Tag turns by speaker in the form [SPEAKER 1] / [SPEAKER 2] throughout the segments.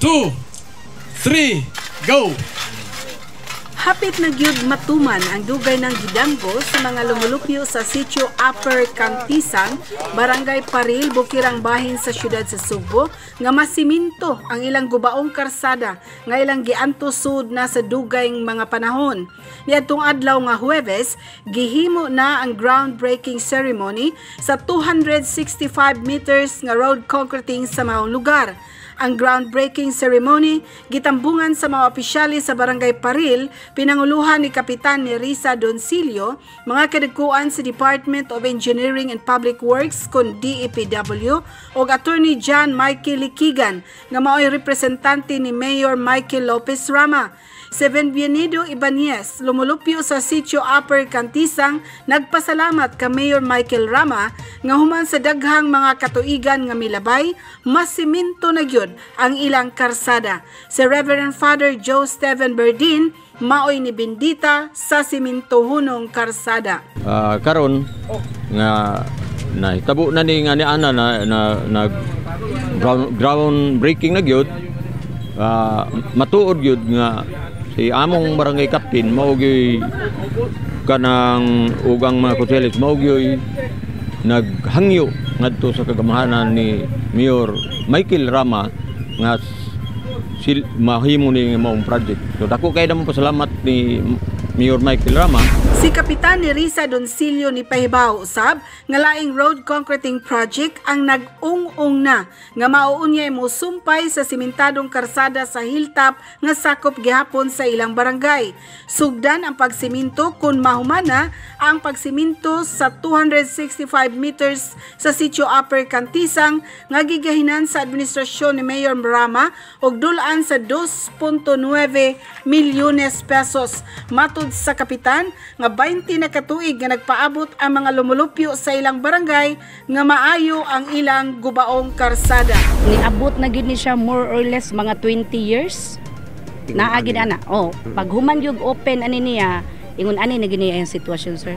[SPEAKER 1] Two, three, go!
[SPEAKER 2] Hapit na gyud matuman ang dugay ng gidamgo sa mga lumulupyo sa sitio Upper Cantisan, Barangay Paril, Bukirang Bahin sa siyudad sa Sugbo, nga masiminto ang ilang gubaong karsada nga ilang giantos sud na sa dugay mga panahon. Niadtong adlaw nga Huwebes, gihimo na ang groundbreaking ceremony sa 265 meters nga road concreting sa maong lugar. Ang groundbreaking ceremony gitambungan sa mga opisyales sa Barangay Paril, pinanguluhan ni Kapitan Nerissa Doncillo, mga kadagkuan sa Department of Engineering and Public Works kon DEPW ug Attorney John Michael Likigan nga mao'y representante ni Mayor Michael Lopez Rama. Si Bienvenido Ibanez, lumulupyo sa sitio Upper Cantisang, nagpasalamat ka Mayor Michael Rama nga human sa daghang mga katuigan nga milabay, masiminto na gyud ang ilang karsada. Si Reverend Father Joe Steven Berdin, maoy ni bindita sa simintohonong karsada.
[SPEAKER 3] Karon nga nahitabo na ni nga ni ana na, na, na ground breaking na gyud, matuod gyud nga si among barangay captain mao gyud kanang ugang mga konseles mao gyud naghangyo ngadto sa kagamahanan ni Mayor Michael Rama nga mahimo ni maong project. So dako kay namo pasalamat ni Mayor Michael Rama.
[SPEAKER 2] Si Kapitan Nerissa Doncillo ni pahibaw usab nga laing road concreting project ang nag-ung-ung na nga mauunyay mo sumpay sa simentadong karsada sa hilltop nga sakop gihapon sa ilang barangay. Sugdan ang pagsiminto kung mahumana ang pagsiminto sa 265 meters sa sitio Upper Cantisang nga gigahinan sa administrasyon ni Mayor Rama og dulaan sa 2.9 milyones pesos. Matud sa kapitan nga 20 na katuig nga nagpaabot ang mga lumulupyo sa ilang barangay nga maayo ang ilang gubaong karsada.
[SPEAKER 4] Niabot na gyud ni siya more or less mga 20 years. Naa gid ana. Oh, pag human gyud open ani niya, ingon ani na gyud niya ang sitwasyon, sir.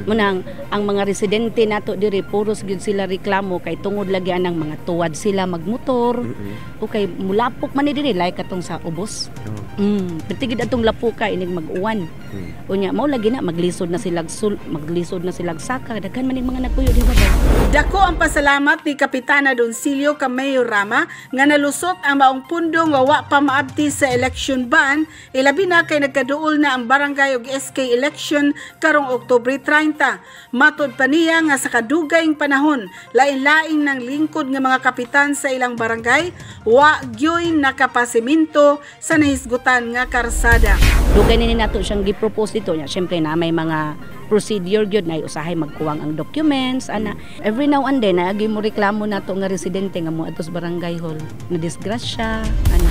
[SPEAKER 4] Munang ang mga residente nato diri puros gyud sila reklamo kay tungod lagi anang mga tuwad sila magmotor. Okay, mulapok man ni diri like katong sa ubos. Perti gid atong lapuka inig mag-uwan. Unya mao lagi na maglisod na silag saka, daghan man ning mga nagpuyo di ba?
[SPEAKER 2] Dako ang pasalamat ni Kapitana Doncillo ka Mayor Rama nga nalusot ang maong pundo nga wa pa maabti sa election ban, ilabi na kay nagkaduol na ang barangay ug SK election karong Oktubre 30. Matod pa niya nga sa kadugayng panahon, lain-laing ng lingkod nga mga kapitan sa ilang barangay, wa gyoy nakapasiminto sa nahisgutan nga karsada.
[SPEAKER 4] Dugay ni nato siyang gi-propose dito nya. Syempre na may mga procedure gyud na usahay magkuwang ang documents ana. Every now and then naagi mo reklamo nato nga residente nga mo atos barangay hall na disgrasya ana.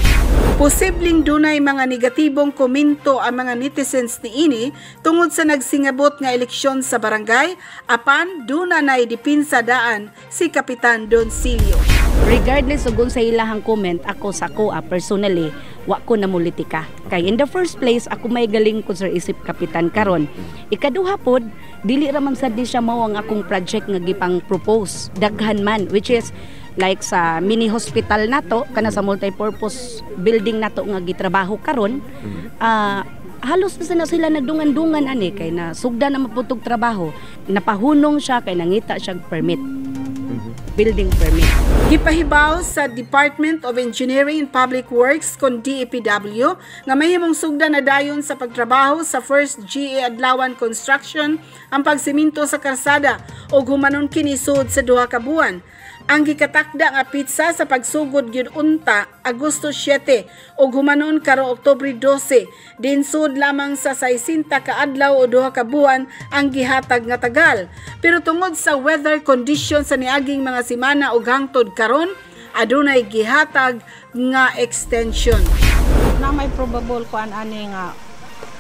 [SPEAKER 2] Posibleng dunay mga negatibong komento ang mga netizens niini tungod sa nagsingabot nga eleksyon sa barangay, apan duna nay dipinsa daan si Kapitan Doncillo.
[SPEAKER 4] Regardless og unsa ilahang comment, ako sa ko personally wa ko na mulitika kay in the first place ako may galing ko, sir, isip kapitan karon. Ikaduha pod, dili ra man sad ni siya mao ang akong project nga gipang propose. Daghan man, which is like sa mini hospital nato kana sa multi-purpose building nato nga gitrabaho karon, halos na sila nagdungan-dungan ani kay na sugda na maputog trabaho. Napahunong siya kay nangita siya permit, building permit.
[SPEAKER 2] Gipahibaw sa Department of Engineering and Public Works kon DEPW nga mahimong sugda na dayon sa pagtrabaho sa First GA Adlawan Construction ang pagsiminto sa karsada ug humanon kini sud sa 2 ka buwan. Ang gikatakda nga pitsa sa pagsugod gyud unta Agosto 7 ug humanon karong Oktubre 12. Dinsud lamang sa 60 ka adlaw o 2 ka buwan ang gihatag nga tagal. Pero tungod sa weather condition sa niaging mga semana ug hangtod karon, adunay gihatag nga extension.
[SPEAKER 5] Na may probable kuan ani nga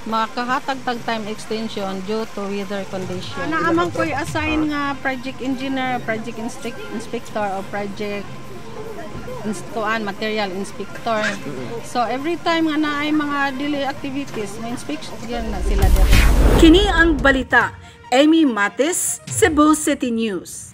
[SPEAKER 5] makahatag tag time extension due to weather condition. Naamang ko'y assign nga project engineer, project inspector o project kuan material inspector. So every time nga naay mga delay activities, may inspection na sila diri.
[SPEAKER 2] Kini ang balita. Amy Matis, Cebu City News.